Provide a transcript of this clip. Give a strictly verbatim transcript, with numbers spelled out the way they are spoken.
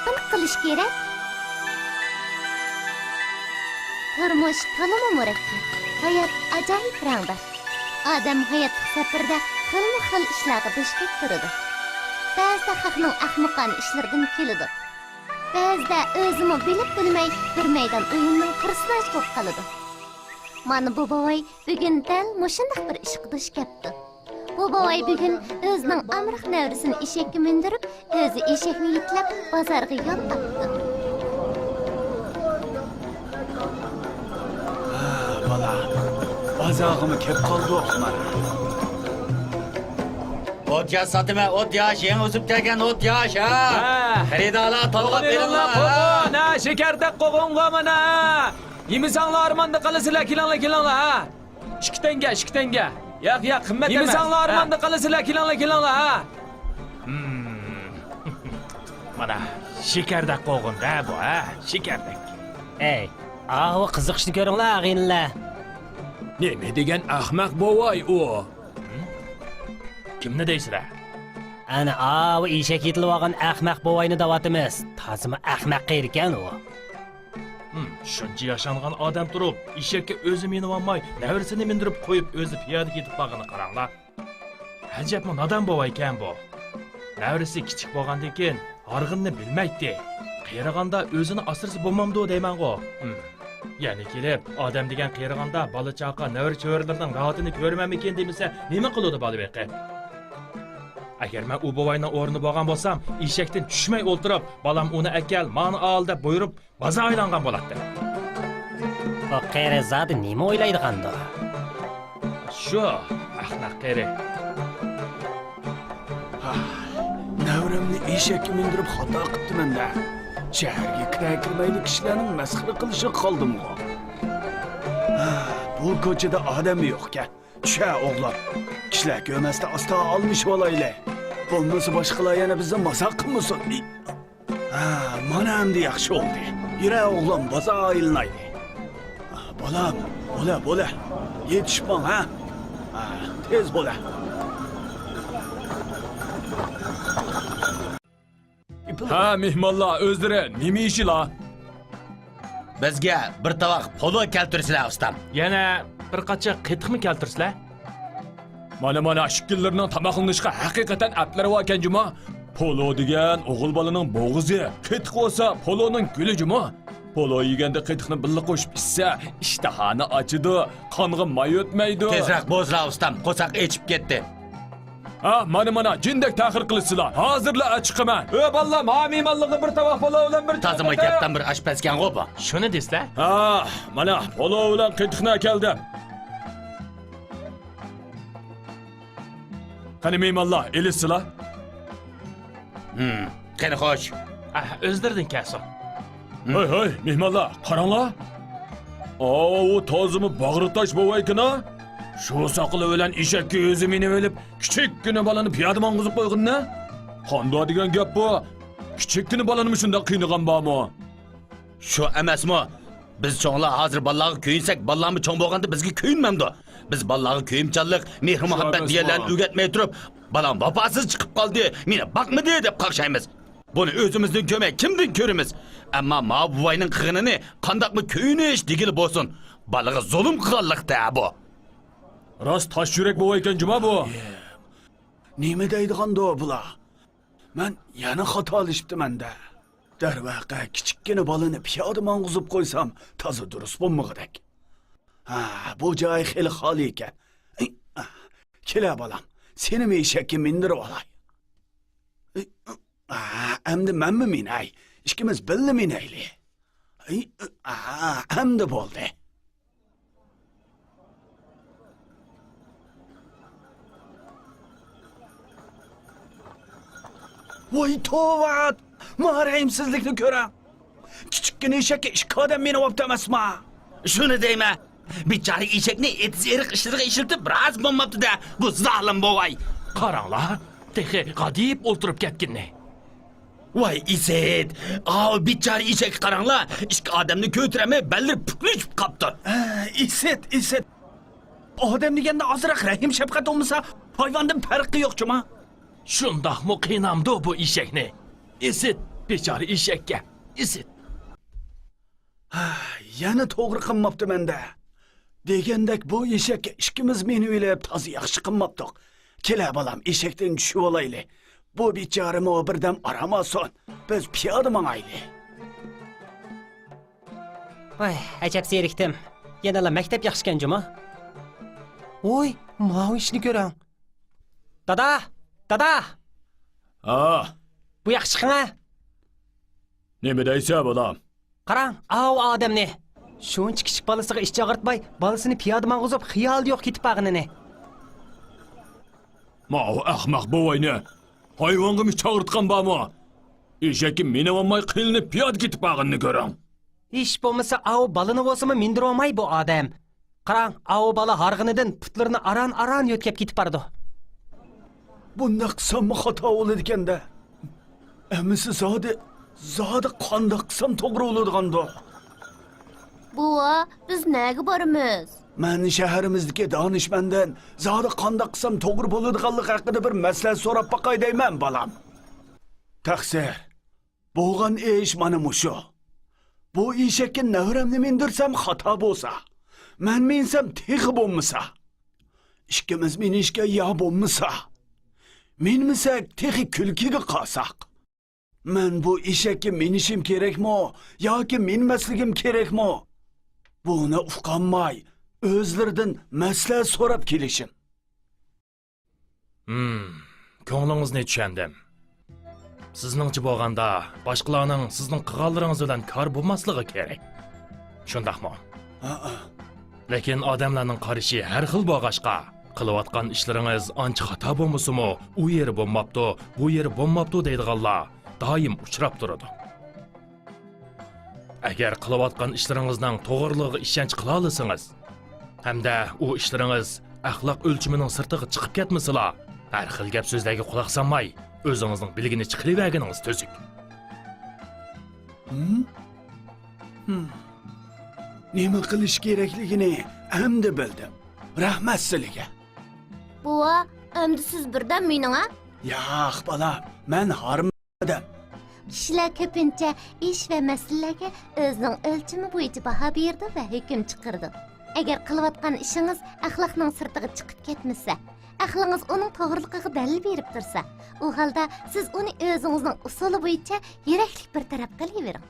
نېمە قىلىش كېرەك؟ تۇرمۇش تولىمۇ مۇرەككەپ، ھايات ئاجايىپ رەڭدار. ئادەم ھاياتلىق سەپىرىدە خىلمۇ خىل ئىشلارغا دۇچ كەپ تۇرىدۇ. بەزىدە خەقنىڭ ئەخمىقانە ئىشلىرىدىن كۈلىدۇ. بەزىدە ئۆزىمۇ بىلىپ بىلمەي بىر مەيدان ئويۇننىڭ پېرسوناژى بولۇپ قالىدۇ. مانا بۇ بوۋاي بۈگۈن دەل مۇشۇنداق بىر ئىشقا دۇچ كەپتۇ. بۇ بوۋاي بۈگۈن ئۆزىنىڭ ئامراق نەۋرىسىنى ئېشەككە مىندۈرۈپ، ئۆزى ئېشەكنى يېتىلەپ بازارغا يول ئاپتۇ. ھا، بالا، بازارغىمۇ كەپ قالدۇق مانا. ئوت ياش ساتىمەن، ئوت ياش، يېڭى ئۆسۈپ كەلگەن ئوت ياش، ھا. ھە. خېرىدارلار، تولغاپ بېرىڭلار، ھا. قوغۇن، ھە، شېكەردەك قوغۇنغا مانا. يېمىسەڭلار ئارماندا قالىسىلەر، كېلىڭلار، كېلىڭلار، ھە. ئىككى تەڭگە، ئىككى تەڭگە. ياق، ياق، قىممەت ئەمەس. يېمىسەڭلار ھە. ئارماندا قالىسىلەر، كېلىڭلار، كېلىڭلار، ھە. ھىم. مانا، شېكەردەك قوغۇن-دە بۇ، ھە؟ شېكەردەك. ئەي، ئاۋۇ قىزىقىشنى كۆرۈڭلار، ئاغىنىلەر. نېمە دېگەن ئەخمەق بوۋاي ئۇ؟ ھىم؟ كىمنى دەيسىلەر؟ ئەنە ئاۋۇ ئېشەك يېتىلىۋالغان ئەخمەق بوۋاينى دەۋاتىمىز. تازىمۇ ئەخمەق قېرىكەن ئۇ. ھىم، شۇنچە ياشانغان ئادەم تۇرۇپ، ئېشەككە ئۆزى مىنىۋالماي، نەۋرىسىنى مىندۈرۈپ قويۇپ، ئۆزى پىيادە كېتىپ بارغىنىغا قاراڭلار. ئەجەبمۇ نادان بوۋايكەن بۇ. نەۋرىسى كىچىك بولغاندىكىن ھارغىننى بىلمەيتتى. قېرىغاندا ئۆزىنى ئاسرىسا بولمامدۇ دەيمەنغۇ. ھىم. يەنە كېلىپ، ئادەم دېگەن قېرىغاندا بالا-چاقا، نەۋرە-چۆرىلىرىنىڭ راھىتىنى كۆرمەممىكىن دېمىسە، نېمە قىلىدۇ بالا بېقىپ؟ ئەگەر مەن ئۇ بوۋاينىڭ ئورنىدا بولغان بولسام، ئېشەكتىن چۈشمەي ئولتۇرۇپ، بالام ئۇنى ئەكەل، مانا ئال دەپ بۇيرۇپ، بازار ئايلانغان بولاتتىم. ئۇ قېرى زادى نېمە ئويلايدىغاندۇ؟ شۇ، ئەخمەق قېرى. ھاي، نەۋرەمنى ئېشەككە مىندۈرۈپ خاتا قىپتىمەن-دە. شەھەرگە كىرە-كىرمەيلا كىشىلەرنىڭ مەسخىرە قىلىشىغا قالدىمغۇ. ھا، بۇ كوچىدا ئادەممۇ يوقكەن. چۈشە ئوغلۇم. كىشىلەر كۆرمەستە ئاستا ئالمىشىۋالايلى. بولمىسا باشقىلار يەنە بىزنى مازاق قىلمىسۇن. ھا، مانا ئەمدى ياخشى بولدى. يۈرە ئوغلۇم، بازار ئايلىنايلى. ھا، بالام، بولە، بولە. يېتىشىپ ماڭ، ھە؟ ھا، تېز بولە. ھە، مېھمانلار، ئۆزلىرى نېمە يېيىشىلا؟ بىزگە بىر تاۋاق پولۇ كەلتۈرسىلە، ئۇستام. يەنە بىر قاچا قېتىقمۇ كەلتۈرسىلە. مانا، مانا، ئىككىلىرىنىڭ تاماقلىنىشقا ھەقىقەتەن ئەپلىرى باركەن جۇما. پولۇ دېگەن ئوغۇل بالىنىڭ بوغۇزى، قېتىق بولسا پولۇنىڭ گۈلى جۇما. پولۇ يېگەندە قېتىقنى بىللە قوشۇپ ئىچسە، ئىشتىھانى ئاچىدۇ، قانغا ماي ئۆتمەيدۇ. تېزرەك بوزلا، ئۇستام، قورساق ئېچىپ كەتتى. ھا، مانا، مانا، جىندەك تەخىر قىلىسىلەر. ھازىرلا ئاچىقىمەن. ئۆ، بالىلار، ماۋۇ مېھمانلارغا بىر تاۋاق پولۇ بىلەن بىر تازىمۇ كەپتەن بىر ئاشپەزكەنغۇ بۇ. شۇنى دېسىلە. ھا، مانا، پولۇ بىلەن قېتىقنى ئەكەلدىم. قېنى، مېھمانلار، ئېلىشسىلا. ھىم، قېنى، خوش. ئە، ئۆزلىرىدىن كەلسۇن. ھەي، ھەي، مېھمانلار، قاراڭلار. ئاۋۇ تازىمۇ باغرى تاش بوۋايكىنا. شۇ ساقىلى بىلەن ئېشەككە ئۆزى مىنىۋېلىپ، كىچىككىنە بالىنى پىيادە ماڭغۇزۇپ قويغىنىنى. قانداق دېگەن گەپ بۇ؟ كىچىككىنە بالىنىمۇ شۇنداق قىينىغان بارمۇ؟ شۇ ئەمەسمۇ؟ بىز چوڭلار ھازىر بالىلارغا كۆيۈنسەك، بالىلارمۇ چوڭ بولغاندا بىزگە كۆيۈنمەمدۇ؟ بىز بالىلارغا كۆيۈمچانلىق، مېھرى-مۇھەببەت دېگەنلەرنى ئۆگەتمەي تۇرۇپ، بالام ۋاپاسىز چىقىپ قالدى، مېنى باقمىدى دەپ قاقشايمىز. بۇنى ئۆزىمىزدىن كۆرمەي كىمدىن كۆرىمىز؟ ئەمما ماۋۇ بوۋاينىڭ قىلغىنىنى قانداقمۇ كۆيۈنۈش دېگىلى بولسۇن. بالىغا زۇلۇم قىلغانلىق-دە بۇ. راست تاش يۈرەك بوۋايكەن جۇما بۇ. نېمە دەيدىغاندۇ بۇلار؟ مەن يەنە خاتالىشىپتىمەن-دە. دەرۋەقە، كىچىككىنە بالىنى پىيادە ماڭغۇزۇپ قويسام، تازا دۇرۇس بولمىغۇدەك. ھا، بۇ جاي خېلى خالىي ئىكەن. كېلە، بالام، سېنىمۇ ئېشەككە مىندۈرۈۋالاي. ھا، ئەمدى مەنمۇ مىنەي؟ ئىككىمىز بىللە مىنەيلى. ھەي، ئا، ئەمدى بولدى. ۋاي توۋا! ما رەھىمسىزلىكنى كۆرۈڭ! كىچىككىنە ئېشەككە ئىككى ئادەم مىنىۋاپتۇ ئەمەسما؟ شۇنى دەيمەن. بىچارە ئېشەكنى ئېتىز-ئېرىق ئىشلىرىغا ئىشلىتىپ راز بولماپتۇ-دە، بۇ زالىم بوۋاي. قاراڭلار، تېخى غادىيىپ ئولتۇرۇپ كەتكىنىنى. ۋاي ئىسىت، ئاۋۇ بىچارە ئېشەككە قاراڭلار، ئىككى ئادەمنى كۆتۈرەلمەي بەللىرى پۈكلىشىپ قاپتۇ. ھە، ئىسىت، ئىسىت. ئادەم دېگەندە ئازراق رەھىم-شەپقەت بولمىسا، ھايۋاندىن پەرقى يوق جۇما. شۇنداقمۇ قىينامدۇ بۇ ئېشەكنى؟ ئىسىت، بىچارە ئېشەككە ئىسىت. ھە، يەنە توغرا قىلماپتىمەن-دە. دېگەندەك بۇ ئېشەككە ئىككىمىز مىنىۋېلىپ تازا ياخشى قىلماپتۇق. كېلە بالام، ئېشەكتىن چۈشۈۋالايلى. بۇ بىچارىمۇ بىردەم ئارام ئالسۇن. بىز پىيادە ماڭايلى. ۋاي، ئەجەب زېرىكتىم. يەنىلا مەكتەپ ياخشىكەن جۇمۇ. ۋوي، ماۋۇ ئىشنى كۆرۈڭ. دادا! دادا! ھا؟ بۇ ياققا چىقىڭە. نېمە دەيسە، بالام؟ قاراڭ، ئاۋۇ ئادەمنى. شۇنچە كىچىك بالىسىغا ئىچ ئاغرىتماي، بالىسىنى پىيادە ماڭغۇزۇپ، خىيالى يوق كېتىپ بارغىنىنى. ماۋۇ ئەخمەق بوۋاينى. ھايۋانغىمۇ ئىچ ئاغرىتقان بارمۇ؟ ئېشەككە مىنىۋالماي قىيلىنىپ پىيادە كېتىپ بارغىنىنى كۆرۈڭ. ھېچ بولمىسا ئاۋۇ بالىنى بولسىمۇ مىندۈرۈۋالماي بۇ ئادەم. قاراڭ، ئاۋۇ بالا ھارغىنىدىن پۇتلىرىنى ئاران-ئاران يۆتكەپ كېتىپ بارىدۇ. بۇنداق قىلساممۇ خاتا بولىدىكەن-دە. ئەمىسە زادى، زادى قانداق قىلسام توغرا بولىدىغاندۇق؟ بوۋا، بىز نەگە بارىمىز؟ مەن شەھىرىمىزدىكى دانىشمەندىن زادى قانداق قىلسام توغرا بولىدىغانلىقى ھەققىدە بىر مەسلىھەت سوراپ باقاي دەيمەن، بالام. تەقسىر. بولغان ئىش مانا مۇشۇ. بۇ ئېشەككە نەۋرەمنى مىندۈرسەم خاتا بولسا، مەن مىنسەم تېخى بولمىسا، ئىككىمىز مىنىشكە يا بولمىسا، مىنمىسەك تېخى كۈلكىگە قالساق. مەن بۇ ئېشەككە مىنىشىم كېرەكمۇ ياكى مىنمەسلىكىم كېرەكمۇ؟ بۇنى ئۇقالماي، ئۆزلىرىدىن مەسلىھەت سوراپ كېلىشىم. ھىم، كۆڭلىڭىزنى چۈشەندىم. سىزنىڭچە بولغاندا، باشقىلارنىڭ سىزنىڭ قىلغانلىرىڭىز بىلەن كارى بولماسلىقى كېرەك. شۇنداقمۇ؟ ھەئە. لېكىن ئادەملەرنىڭ قارىشى ھەر خىل بولغاچقا، قىلىۋاتقان ئىشلىرىڭىز ئانچە خاتا بولمىسىمۇ، ئۇ يېرى بولماپتۇ، بۇ يېرى بولماپتۇ دەيدىغانلار دائىم ئۇچراپ تۇرىدۇ. ئەگەر قىلىۋاتقان ئىشلىرىڭىزنىڭ توغرىلىقىغا ئىشەنچ قىلالىسىڭىز، ھەمدە ئۇ ئىشلىرىڭىز ئەخلاق ئۆلچىمىنىڭ سىرتىغا چىقىپ كەتمىسىلا، ھەر خىل گەپ سۆزلەرگە قۇلاق سالماي، ئۆزىڭىزنىڭ بىلگىنىچە قىلىۋەرگىنىڭىز تۈزۈك. ھىم؟ ھىم. نېمە قىلىش كېرەكلىكىنى ئەمدى بىلدىم. رەھمەت سىلىگە. بوۋا، ئەمدى سىز بىردەم مېنىڭ، ھە؟ ياق، بالا، مەن ھارمىدىم. كىشىلەر كۆپىنچە ئىش ۋە مەسىلىلەرگە ئۆزىنىڭ ئۆلچىمى بويىچە باھا بېرىدۇ ۋە ھۆكۈم چىقىرىدۇ. ئەگەر قىلىۋاتقان ئىشىڭىز ئەخلاقنىڭ سىرتىغا چىقىپ كەتمىسە، ئەقلىڭىز ئۇنىڭ توغرىلىقىغا دەلىل بېرىپ تۇرسا، ئۇ ھالدا سىز ئۇنى ئۆزىڭىزنىڭ ئۇسۇلى بويىچە يۈرەكلىك بىر تەرەپ قىلىۋېرىڭ.